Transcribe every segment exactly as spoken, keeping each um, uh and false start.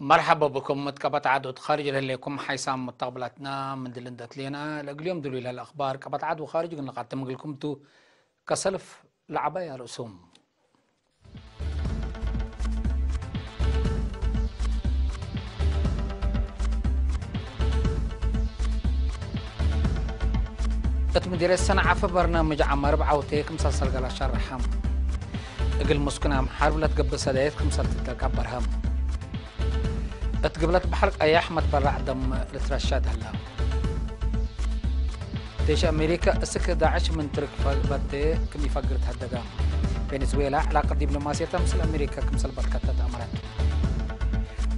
መርሐበ ብኩም። እት ቀበት ዐድ ወእት ካርጅ ለህሌኩም ሓይሳም ሙተቅብላትና ምን ድል እንዴ ትሌና፣ ለእግል ዮም ድሉይ ለህለ አክባር ቀበት ዐድ ወካርጅ እግል ንቃድም እግልኩም ቱ። ከሰልፍ ለዐባይ አርእሱም። እት ምዲርየት ሰንዓፈ በርናምጅ ዐመ አርብዓውቴ ክምሰል ሰርገለ ሸርሐ። እግል ምስኩናም ሐርብ ለትገብእ ሰደየት ክምሰል ትትለቀ በርሀ። እት ግብለት በሐር ቀያሕ መትበራዕ ደም ልትረሸድ ሀለ። ዴሽ አሜሪከ እስክ ዳዕሽ ምን ትርክ ፈ-፣ በቴ ክም ኢፈግር ተሀደገ። ቬኔዝዌላ ዕላቀት ዲፕሎማስየተ ምስል አሜሪከ ክምሰል በትከተት አመረት።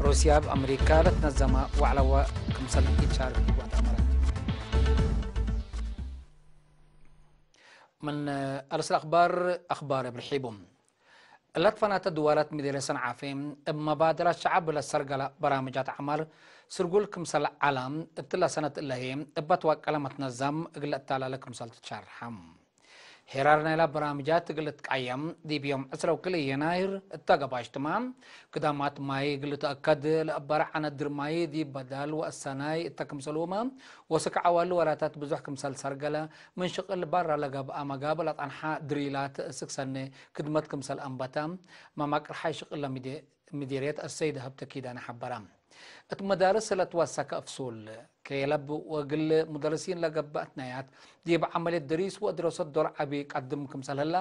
ሩስያ እብ አሜሪከ ለትነዘመ ወዕለወ ክምሰል ኢትሻርክ ዲቡ አትአመረት። ምን አርእስ አክባር፣ አክባር እብ ርሒቡ። እለ ትፈናተ ድዋላት ምዲርየት ሰንዓፌ፣ እብ መባደራት ሸዐብ ለሰርገለ በራምጃት ዐማር ስርጉል ክምሰል ዐለ፣ እትለ ሰነት እለ ህዬ እበ ትወቀለ መትነዛም እግል ለአታላለ ክምሰል ትትሸርሐ። ሄራር ናይላ በራምጃት እግል ልትቃየም፣ ዲብ ዮም ዕስረ ወክልኤ የናይር እተ ገባይ እጅትማዕ፣ ግዳማት ማይ እግል ልትአከድ፣ ለአባረ ዐነት ድር ማይ ዲብ በዳል ወአሰናይ እተ ክምሰልሁመ፣ ወስክ ዐዋሉ ወላታት ብዙሕ ክምሰል ሰርገለ፣ ምን ሽቅል ባራ ለገብአ መጋብ ለጠንሐ ድሪላት እስክ ሰኔ ክድመት ክምሰል አንበተ፣ መማቅር ሐይ ሽቅል ለምዴ-፣ ምዲርየት አሰይድ ሀብተ ኪዳነ ሐበረ። እት መዳርስ ለትወሰከ ፍሱል፣ ከየለብ ወእግል ሙደርሲን ለገብአ ትናያት፣ ዲብ ዐመልየት ደሪስ ወድረሰት ዶር ዐቢ ቀድም ክምሰል ህለ፣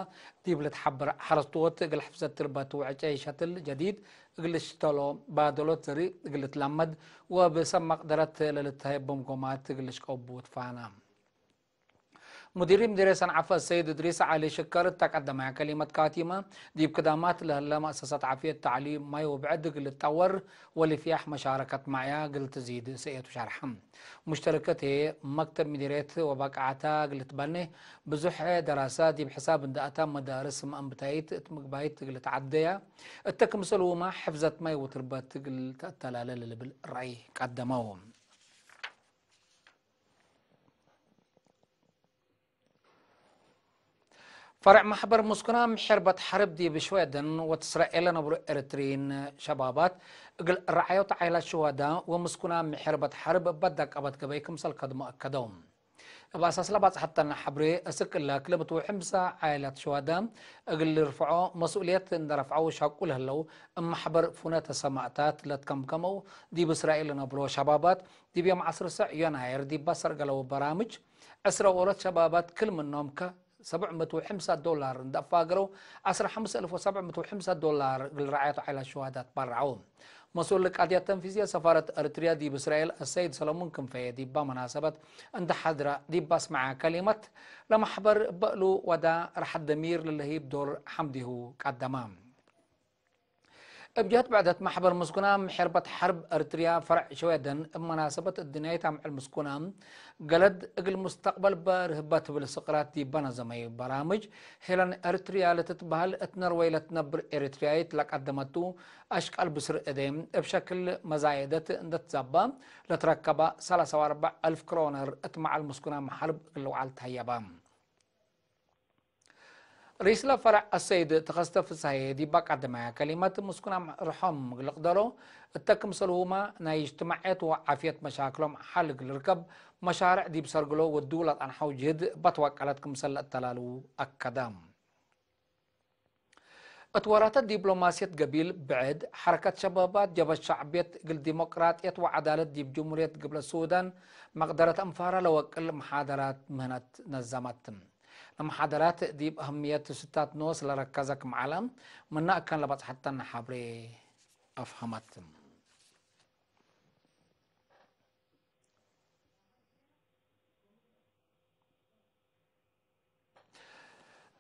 ዲብ ልትሐበር ሐረስቶት እግል ሕፍዘት ትርበት ወዕጨይ ሸትል ጀዲድ እግል ልሽተሎ፣ ባደሎት ዘሪእ እግል ልትለመድ ወእብ ሰብ መቅደረት ለልትሀየቦም ጎማት እግል ልሽቀቡ ትፋነ። ሙዲር ምዲርየት ሰንዓፈ ሰይድ እድሪስ ዐሊ ሽከር እተ ቀደማያ ከሊመት ካቲመ፣ ዲብ ክዳማት ለህለ መአሰሳት ዓፍየት፣ ተዕሊም፣ ማይ ወብዕድ እግል ልትጠወር ወልፍያሕ መሻረከት ማዕያ እግል ትዚድ ሰእየቱ ሸርሐ። ሙሽተረከት ህዬ መክተብ ምዲርየት ወበቃዕታ እግል ልትበኔ ብዙሕ ደራሰ ዲብ ሕሳብ እንዴ አተ፣ መዳርስ መአንብታይት እት ምግባይት እግል ልትዐደያ እተ ክምሰልሁመ ሕፍዘት ማይ ወትርበት እግል ተአተላለ ለልብል ረአይ ቀደመው። ፈርዕ መሕበር ምስኩናም ሔርበት ሐርብ ዲብ ሽዌደን ወእት እስራኤል ለነብሩ ኤረትርዪን ሸባባት እግል ረዓዮት ዓኢላት ሽዋዳ ወምስኩናም ሔርበት ሐርብ እበ ዳቀበት ገበይ ክምሰል ከድሞ አከደው። እብ አሳስ ለባጽሐተነ ሐብሬ፣ እስክ እለ ክልኤ ምእት ወሐምሳ ዓኢላት ሽዋዳ እግል ልርፍዖ መስኡልየት እንዴ ረፍዐው ሻቁ ለህለው እብ መሕበር ፉነተ ሰማእታት ለትከምከመው ዲብ እስራኤል ለነብሮ ሸባባት፣ ዲብ ዮም ዐስር ሰዕ ዮናይር ዲብ በሰር ገለው በራምጅ፣ ዕስረ ወሁለት ሸባባት ክል ምኖም ከ ሰብዕ ምእት ወሐምሳ ዶላር እንዴ አፋገረው፣ ዐስር ሐምስ እልፍ ወሰብዕ ምእት ወሐምሳ ዶላር እግል ረዓየት ወዓይላት ሽዋዳት በረዐው። መስኡል ልቃድያት ተንፊዝየ ሰፋረት ኤረትርያ ዲብ እስራኤል አሰይድ ሰለሙን ክንፈየ ዲባ መናሰበት እንዴ ሐድረ ዲብ አስመዐ ከሊመት፣ ለመሕበር እበ እሉ ወዳ ረሐት ደሚር ለለህይብ ዶር ሐምዲሁ ቀደመ። እብ ጀህት ብዕደት፣ መሕበር ምስኩናም ሔርበት ሐርብ ኤረትርያ ፈርዕ ሽዌደን፣ እብ መናሰበት እድንያይት አምዕል ምስኩናም ገለድ እግል ሙስተቅበል በርህ በ ትብል ስቅራት ዲበ ነዘመዩ በራምጅ፣ ሄለን ኤረትርያ ለትትበህል እት ነርወይ ለትነብር ኤረትርያይት ለቀደመቱ አሽቃል ብስር እዴ፣ እብ ሸክል መዛየደት እንዴ ትዛባ፣ ለትረከበ ሰላሳ ወአርበዕ አልፍ ክሮነር እት መዓል ምስኩናም ሐርብ እግል ልውዓል ተሀየበ። ርኢስለ ፈረዕ አሰይድ ተኸስተ ፍስሐዬ ዲብ አቃደማያ ከሊመት፣ ምስኩናም ርሖም እግል ልቅደሎ እተ ክምሰልሁመ ናይ እጅትማዕየት ወዓፍየት መሻክሎም ሐል እግል ልርከብ መሻርዕ ዲብ ሰርግሎ ወዱ ለጠንሐው ጅህድ በትወቀለት ክምሰል ለአተላሉ አከደ። እት ወራተ ዲፕሎማስየት ገቢል ብዕድ፣ ሐረከት ሸባባት ጀብሀት ሸዕብየት እግል ዲሞቅራጥየት ወዐዳለት ዲብ ጅምሁርየት ግብለ ሱዳን መቅደረት አንፋራ ለወቅል መሓደራት ምህነት ነዘመት። ለመሓደራት ዲብ አህምየት ስታት ኖስ ለረከዘ ክም ዐለ፣ ምነ አካን ለበጽሐተነ ሐብሬ አፍሀመት።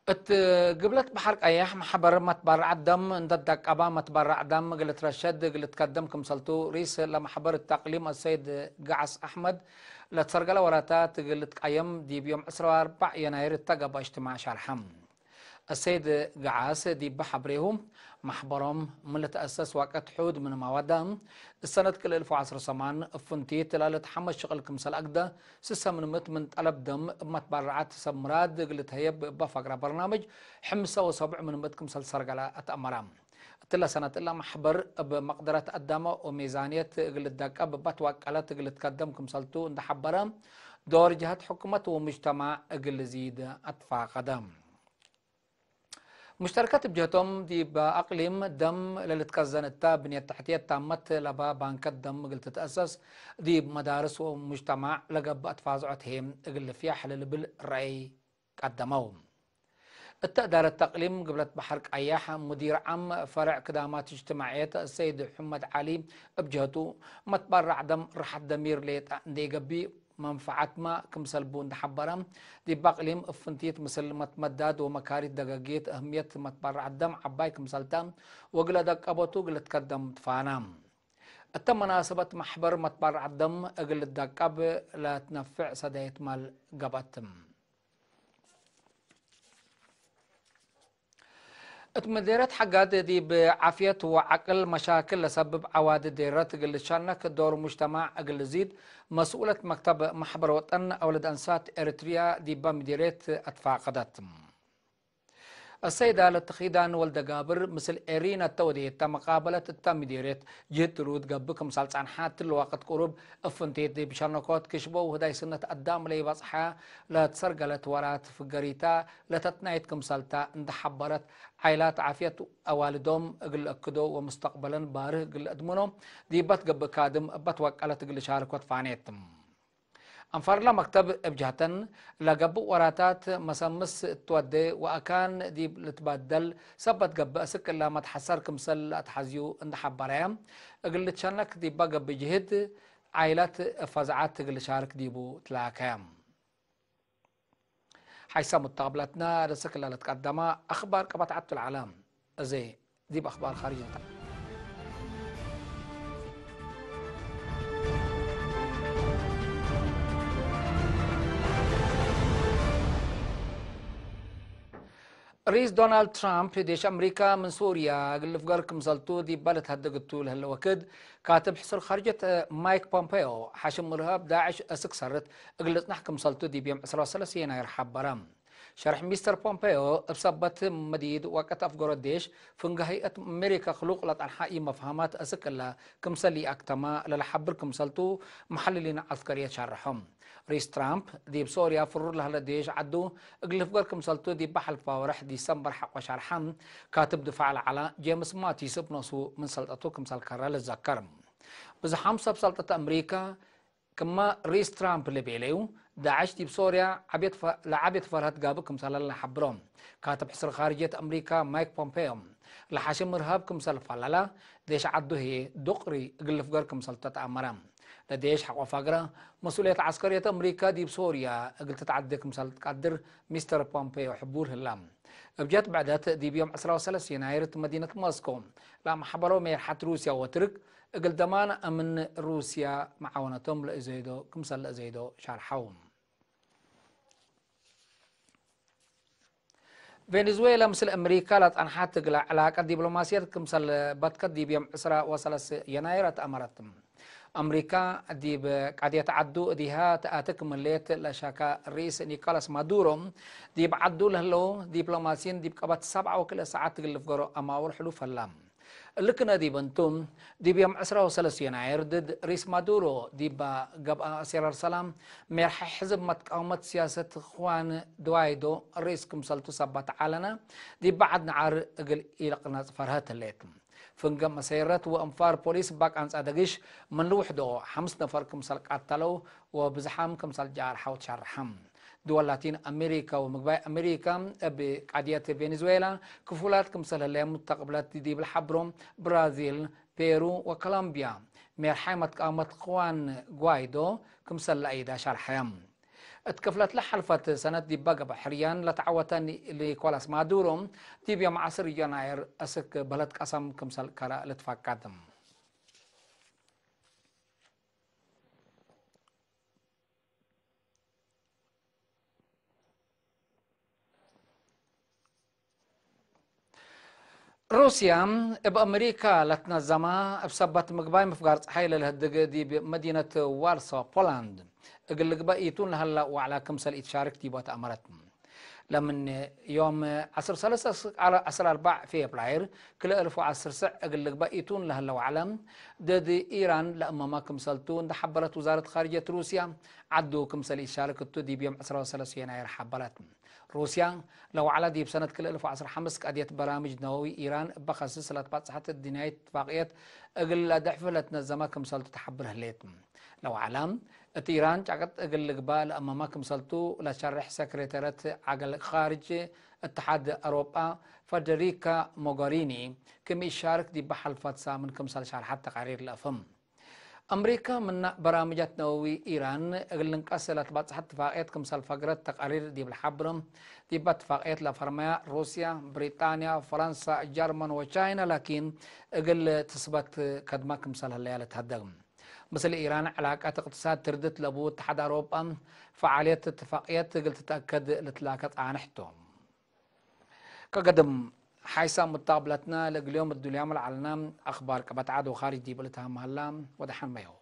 እት ግብለት በሐር ቀየሕ፣ መሕበር መትበረዐት ደም እንዴ ትደቀበ፣ መትበረዕ ደም እግል ልትረሸድ እግል ልትከደም ክምሰልቱ፣ ርኢስ ለመሕበር እት አቅሊም አሰይድ ገዐስ አሕመድ ለትሰርገለ ወራታት እግል ልትቀየም፣ ዲብ ዮም ዕስራ ወአርበዕ የናይር እተ ገብአ እጅትማዕ ሸርሐ። አሰይድ ገዓስ ዲበ ሐብሬሁ፣ መሕበሮም ምን ልትአሰስ ዋቀት ሑድ ምንመ ወደ፣ እሰነት ክልኤ እልፍ ወዐስር ሰማን እብ ፍንቲት ለልትሐመስ ሽቅል ክምሰል አግደ፣ ስሰ ምን ምእት ምን ጠለብ ደም እብ መትበረዓት ሰብ ምራድ እግል ልትሀየብ እበ ፈግረ በርናምጅ፣ ሕምሰ ወሰብዕ ምን ምእት ክምሰል ሰርገለ አትአመረ። እትለ ሰነት እለ መሕበር እብ መቅደረት አዳመ ወሜዛንየት እግል ልትደቀብ እበ ትወቀለት እግል ልትከደም ክምሰልቱ እንደ ሐበረ፣ ዶር ጀሀት ሕኩመት ወሙጅተማዕ እግል ልዚድ አትፋቀደ። ሙሽተረከት እብ ጀህቶም፣ ዲብ አቅሊም ደም ለልትከዘን እተ ብንየት ተሕትየት ታመት ለባ ባንከት ደም እግል ትትአሰስ፣ ዲብ መዳርስ ወሙጅተማዕ ለገብአ ትፋዝዖት ህዬ እግል ልፍያሕ ለልብል ረአይ ቀደመው። እተ እዳረት ተቅሊም ግብለት በሐር ቀያሕ ሙዲር ዓም ፈርዕ ክዳማት እጅትማዕየት ሰይድ ሕመድ ዐሊ እብ ጀህቱ፣ መትበረዕ ደም ርሐት ደሚር ሌጠ እንዴ ገብእ መንፈዓትመ ክምሰል ቡ እንደ ሐበረ፣ ዲብ አቅሊም እብ ፍንቲት ምስል መትመዳድ ወመካሪት ደገጊት እህምየት መትበረዕ ደም ዐባይ ክምሰልተ ወእግለ ደቀበቱ እግል ልትከደም ትፋነ። እተ መናሰበት መሕበር መትበረዕ ደም እግል ልትደቀብ ለትነፍዕ ሰዳይት ማል ገብአት። እት ምዴርየት ሐጋድ ዲብ ዓፍየት ወዐቅል መሻክል ለሰብብ ዐዋዲ ዴረት እግል ልትሸነክ ዶር ሙጅተማዕ እግል ልዚድ መስኡለት መክተብ መሕበር ወጠን አውለድ አንሳት ኤሪትርያ ዲበ ምዴርየት አትፋቀደት። አሰይዳ ለትኺዳን ወልደጋብር ምስል ኤሪና እተ ወዴተ መቃበለት እተ ምዴርየት ጅህድ ትሉት ገብእ ክምሰል ጸንሐት እትሊ ወቅት ቅሩብ እብ ፍንቲት ዲብ ሸነኮት ክሽቦ ወህዳይ ስነት አዳም ለኢበጽሐ ለትሰርገለት ወራት ፍገሪታ ለተትናይት ክምሰልታ እንደ ሐበረት፣ ዓይላት ዓፍየት አዋልዶም እግል ለአክዶ ወሙስተቅበለን ባርህ እግል ለአድምኖ ዲበ ትገብእ ካድም እበ ትወቀለት እግል ልሻርኮ ትፋኔት። አንፋርላ መክተብ እብ ጀህተን፣ ለገብእ ወራታት መሰምስ እትወዴ ወአካን ዲብ ልትበደል ሰበት ገብእ፣ አስክ እለ መትሐሰር ክምሰል ለአትሐዝዩ እንደ ሐበረ፣ እግል ልትሸነክ ዲበ ገብእ ጅህድ፣ ዓይላት እብ ፈዝዐት እግል ልሻርክ ዲቡ ትላከ። ሐይሰ ሙተቅብለትነ ለሰክለ ለትቀደመ አክባር ቀበት ዐቱ ለዐለ። እዜ ዲብ አክባር ካርጅ እንተ። ርኢስ ዶናልድ ትራምፕ፣ ዴሽ አምሪካ ምን ሱርያ እግል ልፍገር ክምሰልቱ ዲበ ልትሀደግ እቱ ለህለ ወክድ፣ ካትብ ሕሱር ካርጀት ማይክ ፖምፔዮ፣ ሐሽም እርሃብ ዳዕሽ አስክ ሰርት እግል ልጽናሕ ክምሰልቱ ዲብ ዮም ዕስራ ወሰለስ የናይር ሐበረ። ሸርሕ ሚስተር ፖምፔዮ፣ እብ ሰበት መዲድ ወቅት አፍገሮ ዴሽ፣ ፍንገ ህይአት አሜሪካ ክሉቅ ለጠንሐ ኢመፍሀማት አስክ እለ ክምሰል ኢአክተማ ለለሐብር ክምሰልቱ መሐልሊን ዐስከርየት ሸርሖም። ርኢስ ትራምፕ፣ ዲብ ሶርያ ፍሩር ለህለ ዴሽ ዐዱ እግል ልፍገር ክምሰልቱ ዲበ ሐልፋ ወርሕ ዲሰምበር ሐቆ ሸርሐ፣ ካትብ ድፋዕ ለዐለ ጄምስ ማቲስ እብ ኖሱ ምን ሰልጠቱ ክምሰል ከረ ልዘከር። ብዝሓም ሰብ ሰልጠት አምሪካ፣ ክመ ርኢስ ትራምፕ ለቤለዩ፣ ዳዕሽ ዲብ ሶርያ ዐቤት ፈ-፣ ለዐቤት ፈልሀት ጋብእ ክምሰለ ለሐብሮ። ካትብ ሕስር ካርጅየት አምሪካ ማይክ ፖምፔዮ፣ ለሐሽም እርሃብ ክምሰል ፋላላ፣ ዴሽ ዐዱ ህዬ ዱቅሪ እግል ልፍገር ክምሰልቱ ተአመረ። ለዴሽ ሐቆ ፋግረ፣ መስኡልየት ዐስከርየት አምሪካ ዲብ ሶርያ እግል ትትዐዴ ክምሰል ትቀድር ሚስተር ፖምፔዮ ሕቡር ህላ። እብ ጀህት ብዕደት፣ ዲብ ዮም ዕስራ ወሰለስ የናይር እት መዲነት ሞስኮ ለአመሐበረው ሜርሐት ሩስያ ወትርክ፣ እግል ደማን አምን ሩስያ መዓወነቶም ለእዘይዶ ክምሰል ለእዘይዶ ሻርሐው። ቬኔዙዌላ ምስል አምሪካ ለጸንሐት እግለ ዕላቀት ዲፕሎማስየት ክምሰል በትከት ዲብ ዮም ዕስራ ወሰለስ የናይር አትአመረት። አምሪካ ዲብ ቀድየት ዐዱ እዲሃ ተአትክ ምሌት ለሸካ ርኢስ ኒኮላስ ማዱሮ፣ ዲብ ዐዱ ለህለው ዲፕሎማሲን ዲብ ቀበት ሰብዓ ወክልኤ ሰዓት እግል ልፍገሮ አማውር ሕሉፍ ህላ። እሊ ክነ ዲብ እንቱ፣ ዲብ ዮም ዕስራ ወሰለስ የናይር ድድ ርኢስ ማዱሮ ዲብ ገብአ አሴራር ሰላም፣ ሜርሐ ሕዝብ መትቃወመት ሲያሰት ኽዋን ድዋይዶ ርኢስ ክምሰልቱ ሰበት ዐለነ፣ ዲብ በዐድ ነዓር እግል ኢልቅነጽ ፈርሀት ህሌት። ፍንገ መሰይረት ወእንፋር ፖሊስ እባ ቃንጻ ደግሽ ምን ልውሕዶ ሐምስ ነፈር ክምሰል ቀተለው ወብዝሓም ክምሰል ጃርሐው ተሸርሐ። ድወል ላቲን አሜሪካ ወምግባይ አሜሪካ እብ ቀድየት ቬኔዙዌላ ክፉላት ክምሰል ህለየ ሙተቅብለት ዲብ ለሐብሮ ብራዚል፣ ፔሩ ወኮሎምቢያ ሜርሓይ መትቃወመት ክዋን ጓይዶ ክምሰል ለአይዳ ሸርሐየ። እት ክፍለት ለሐልፈት ሰነት ዲበ ገብአ ሕርያን ለተዐወተ ኒ-፣ ኒኮላስ ማዱሮ፣ ዲብ ዮም ዐስር የናይር አስክ በለድ ቀሰም ክምሰል ከረ ልትፈቀድ። ሩስያ እብ አሜሪካ ለትነዘመ እብ ሰበት ምግባይ ምፍጋር ጸሓይ ለልህድግ ዲብ መዲነት ዋርሶ ፖላንድ እግል ልግበእ ኢቱን ለሀለ ወዕለ ክምሰል ኢትሻርክ ዲቦ ተአመረት። ለምን ዮም ዐስር ሰለስ አስር አርበዕ ፌብራይር ክልኤ እልፍ ወዐስር ስዕ እግል ልግበእ ኢቱን ለሀለ ወዕለ ድድ ኢራን ለእመመ ክምሰልቱ እንደ ሐበረት ውዛረት ካርጀት ሩስያ ዐዱ ክምሰል ኢትሻርክ እቱ ዲብ ዮም ዐስራ ወሰለስ የናይር ሐበረት። ሩስያ ለወዕለ ዲብ ሰነት ክልኤ እልፍ ወዐስር ሐምስ ቀድየት በራምጅ ነወዊ ኢራን እበ ከስስ ለትበጽሐት እድንያይት እትፋቅየት እግል ለድዕፍ ለትነዘመ ክምሰልቱ ተሐብር ህሌት። ለወዕለ እት ኢራን ጫቅጥ እግል ልግበእ ለእመመ ክምሰልቱ ለሸርሕ ሰክሬተረት ዐገል ካርጅ እትሓድ አውሮጳ ፈደሪካ ሞገሪኒ ክም ኢሻርክ ዲበ ሐልፈት ሳምን ክምሰል ሻርሐት ተቃሪር ለአፍህም። አምሪካ ምነ በራምጃት ነወዊ ኢራን እግል ልንቀስ ለትበጽሐት እትፋቅየት ክምሰል ፈግረት ተቃሪር ዲብ ለሐብርም፣ ዲበ እትፋቅየት ለፈርመያ ሩስያ፣ ብሪጣንያ፣ ፈረንሳ፣ ጀርመን ወቻይና ላኪን እግል ትስበት ከድመ ክምሰል ህለያ ልትሀደግ። ምስል ኢራን ዕላቀት እቅትሳድ ትርድት ለቡ እትሓድ አውሮጳ ፈዓልየት እትፋቅየት እግል ትትአከድ ልትላከ ጻንሕ ቶም። ከገድም ሓይሳም ሙታብለትነ ለእግል ዮም እዱልያም ለዐልነ አክባር ቀበት ዐድ ወካርጅ ዲብ ልትሃም ሀላ ወደሐን መየው።